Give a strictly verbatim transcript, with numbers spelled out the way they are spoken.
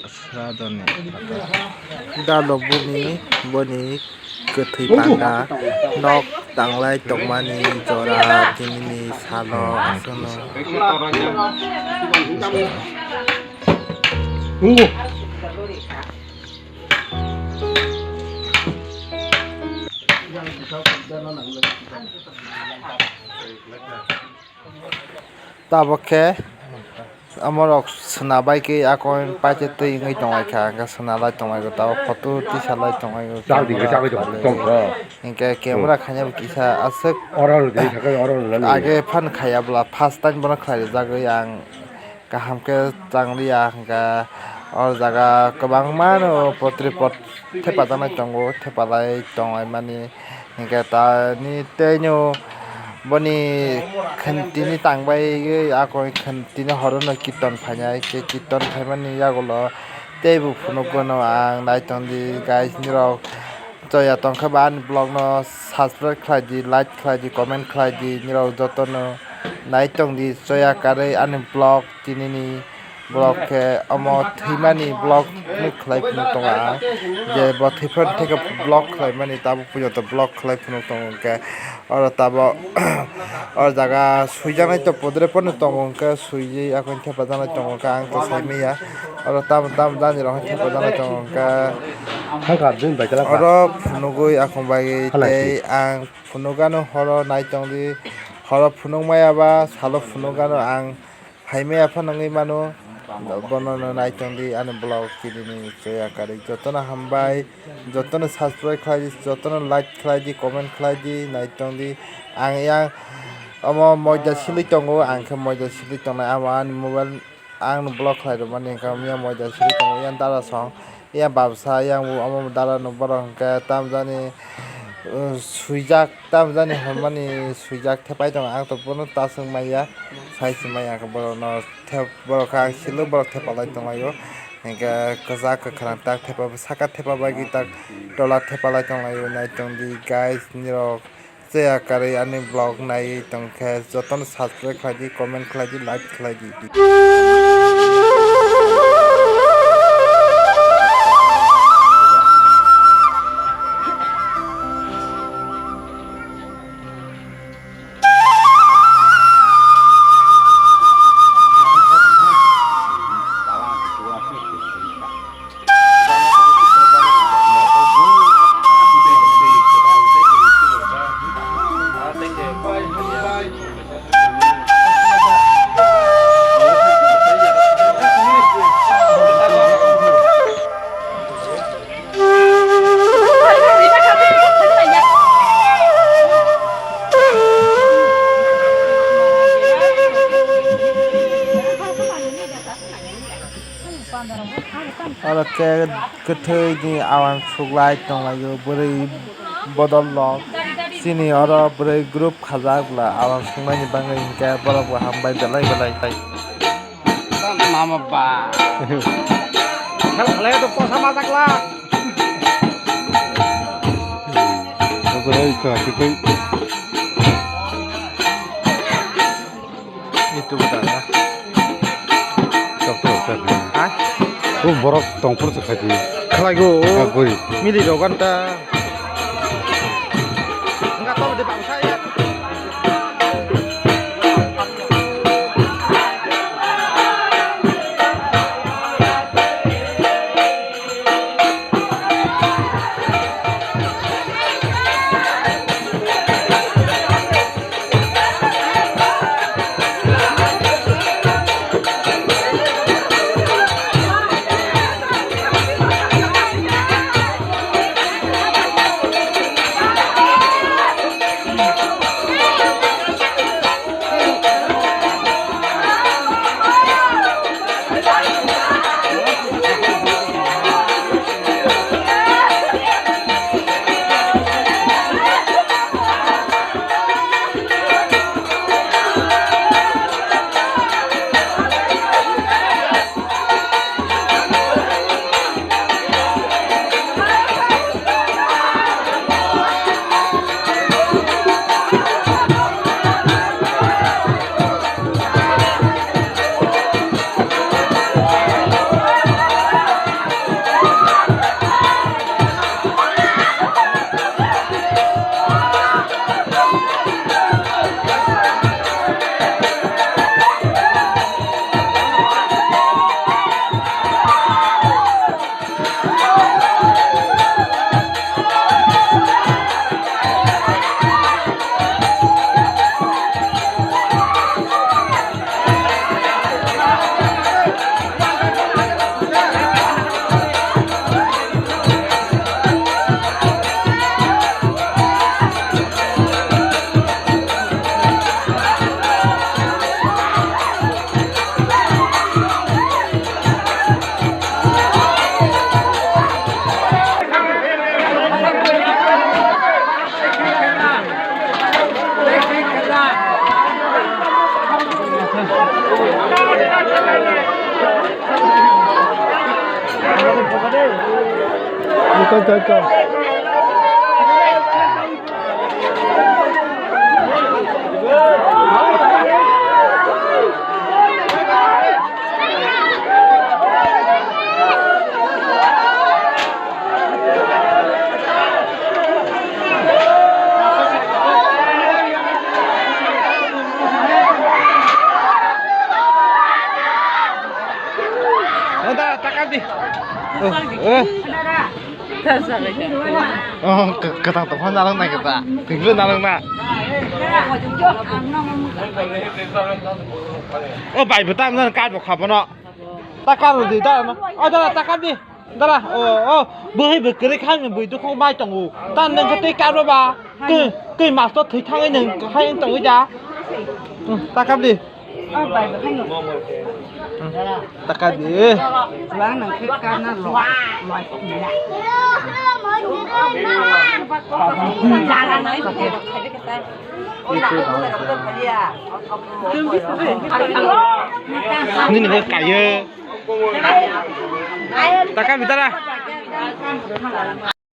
Sradoni. Dalo bumi boni kwthwi panda nok tanglai tongmani jora tinini salo aswkno. Tabuk khe omorok suna bai khe akon paite twi wngwi tonglaikha, hwnkhe suna lai tonglaio, tabuk photo tisa lai tonglaio. Chak di, chak di, chak di. Hwnkhe camera khaina bo kisa aswk. Oro rw di, sakhe oro rw nani. Age phan khaya bwla first time bono khlai rijagwi ang. Kaham khe chang liya hwnkhe, o jaga kwbangma no potri pot thepajaknai tongo, thepalai tonglaimani hwnkhe, tani tei no boni khantini tangbai akoi khantini horo no kirtan phainai, khe kirtan phaimani yagulo teibo phunukgwno ang. Naitongdi guys, nirok choya tongkhe ba ani vlog no subscribe khlai di, like khlai di, comment khlai di, nirok jotono. Naitongdi choya karwi ani vlog tinini vlog khe omo thwimani vlog no khlai phunuk tongo ang, je bo thwiphano theke vlog khlaimani tabuk puijo to vlog khlai phunuk tongo hwnkhe oro tabuk o jaga swijaknai to podre pono tongo hwnkhe swiwi akon thepajaknai tongo hwnkhe ang to saimanya oro tamo tamo jani rok thepajaknai tongo hwnkhe oro phunugwi akon bagwi tei ang phunukgano horo naitongdi, horo phunukmaya ba salo phunukgano ang phaimaya phano wngwi mano. Bonono naitongdi ani vlog kinini choya karwi jotono hambai, jotono subscribe khlai di, jotono like khlai di, comment khlai di, naitongdi. Ang yang omo moida silwi tongo, ang khe moida silwi tongnai, amo ani mobile ang no vlog khlai rwmani hwnkhe yang moida silwi tongo, yang dara song. Yang babsa yang bo omo dara no borok hwnkhe tamjani, uh, swijak tamjani hwnmani swijak thepai tongo, ang to bono ta swng manya, sai se manya khe borok no thep-, borok khe ang silo borok thepalai tonglaio, hwnkhe kwchak kwkhwrang tak thepa saka thepa bagwi tak tola thepalai tonglaio. Naitongdi guys, nirok. Cheya karwi ani vlog naiwi tongkhe jotono subscribe khlai di, comment khlai di, like khlai di. Oro khe kwthwini awang suklai tonglaio bwrwi bodol rok. Chini oro bwrwi group khajak bwla awang suknaini bagwi hinkhe borok bo hambai belai belai. Mama ba. Khel khlai to posa ma jakla. Obo hai to hakhe tei. Itu buta ya. Doktor doktor. Ha? O borok tongphuru se khaidi. Khlaigo. Agoi. Mili rok ganta. Enggak tahu dia bangsa ya. Takap di. Oh, oh. Oh, ke-, ketang tongphang nalang na kita. Tinggal nalang na. Oh, bai betam na kar bo khabo no. Takap di, da no. Oh, da takap di. Dara, oh, oh, bwhwi bwkrwi kha ni bwdwkhwk mai tongo. Ta nwng khe tei kar ba? Twi, twi master thwi thangwi nwng hai wng tongwi da. Hmm, ta kap di. Hmm, ta kap di. Nini bo kayo. Ta kap di dara.